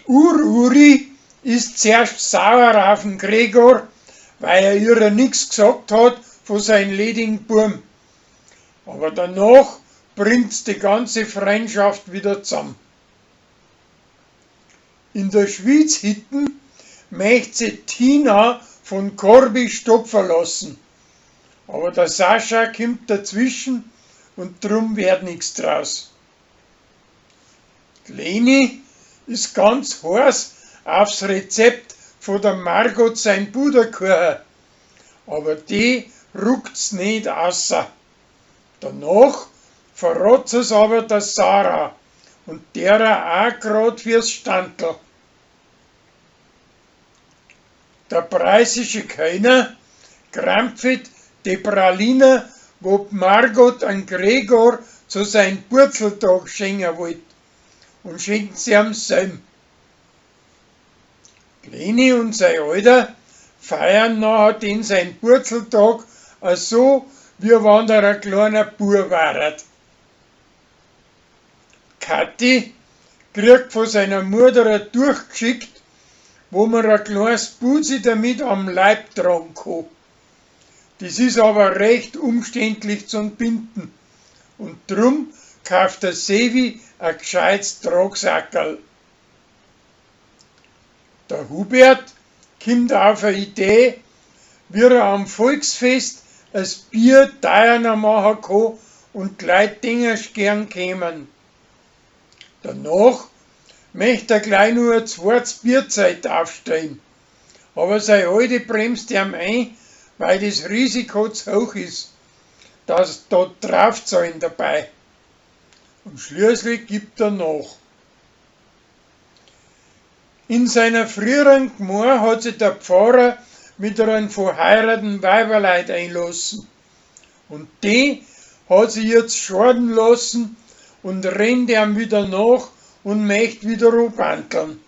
Ur-Uri is zuerst sauer auf'n Gregor, weil er ihrer nix g'sagt hat von sein ledigen Buam. Aber danach bringt's die ganze Freundschaft wieder zusammen. In der Schwyzhütten möcht si Tina von Corby stopfen lassen. Aber der Sascha kimmt dazwischen und drum werd nix draus. D'Leni is ganz heiß aufs Rezept von der Margot sein Puderkuchen, aber die ruckt's ned außer. Danach verrät sie's aber der Sarah und derer auch grad fürs Standl. Der preußische Kellner krampft die Pralinen, wo d'Margot an Gregor zu sein Purzeltag schenken wollt, und schenkt sie am selben. D'Leni und sei Alter feiern nachher den sein Purzeltag so, wie wann er ein kleiner Bua waret. Kathi kriegt von seiner Mutter ein Tuch g'schickt, wo man ein kleines Buzi damit am Leib tragen kann. Das is aber recht umständlich zum Binden und drum kauft der Sevi ein g'scheits Tragsackerl. Der Hubert kimmt auf a Idee, wie er am Volksfest as Bier teurer machen kann und d'Leit dengersch gern kämen. Danach möcht er gleich nur ein zweites Bierzelt aufstellen, aber sei Alte bremst ihm ein, weil das Risiko zu hoch is, dass da draufzahlen dabei. Und schließlich gibt er nach. In seiner früheren Gmor hat sich der Pfarrer mit einem verheirateten Weiberleut einlassen. Und die hat sich jetzt schaden lassen und rennt ihm wieder nach und möcht wieder anbanteln.